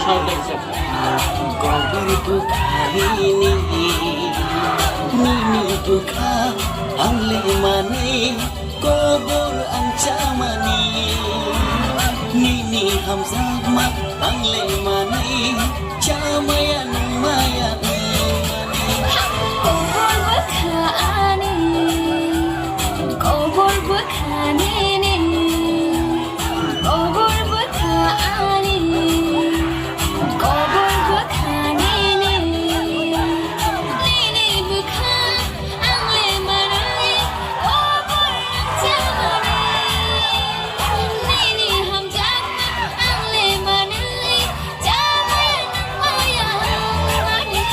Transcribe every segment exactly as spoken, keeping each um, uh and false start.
Kobor bwkha nini, nini bwkha ang le manwi, kobor ang chamani, nini hamjakma ang le manwi, chamaya nungmaya wngmani. Kobor bwkha ani, kobor bwkha nini. Kobor bwkha ani, kobor bwkha nini, nini bwkha ang le manwi, kobor ang chamani, nini hamjakma ang le manwi, chamaya nangmaya wngmani.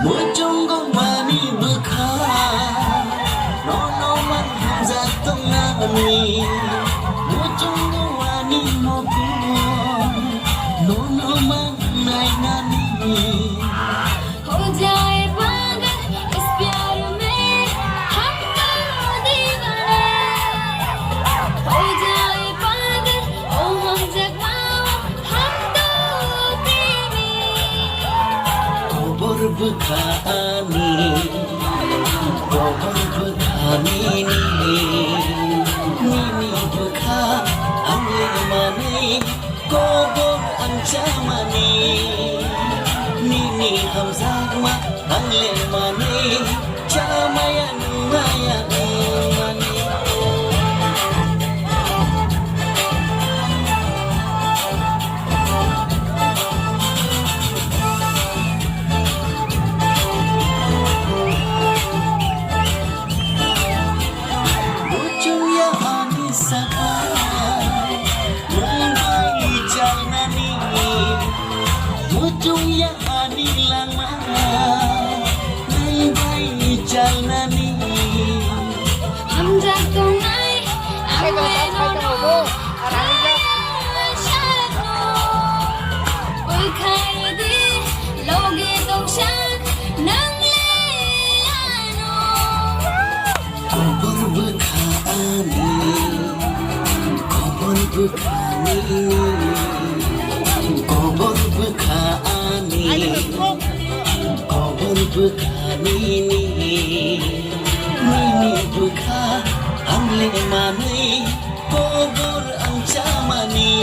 Muchungo mani bwkha, nono man hamjak tongnani. Muchungo ani mokol, nono man nainani. Ho jaye pagal is pyar mein, hum to deewane. Ho jaye pagal, o hamjak mao, hum to premi. Kobor bwkha ani, kobor bwkha nini, nini bwkha ang le manwi, kobor ang chamani, nini hamjakma ang le manwi, chamaya nungmaya wngmani. Muchungya ani saka, nwng bai chalnani. Muchungya ani lama, nwng bai chalnani. Hamjak tongnai, ang le nono kaya sakno. Bwkhai di, logi tongsak, nwng le ano. Kobor bwkha ani, kobor bwkha nini, kobor bwkha ani, kobor bwkha nini, nini bwkha ang le manwi, kobor ang chamani,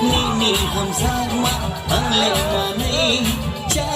nini hamjakma ang le manwi, cha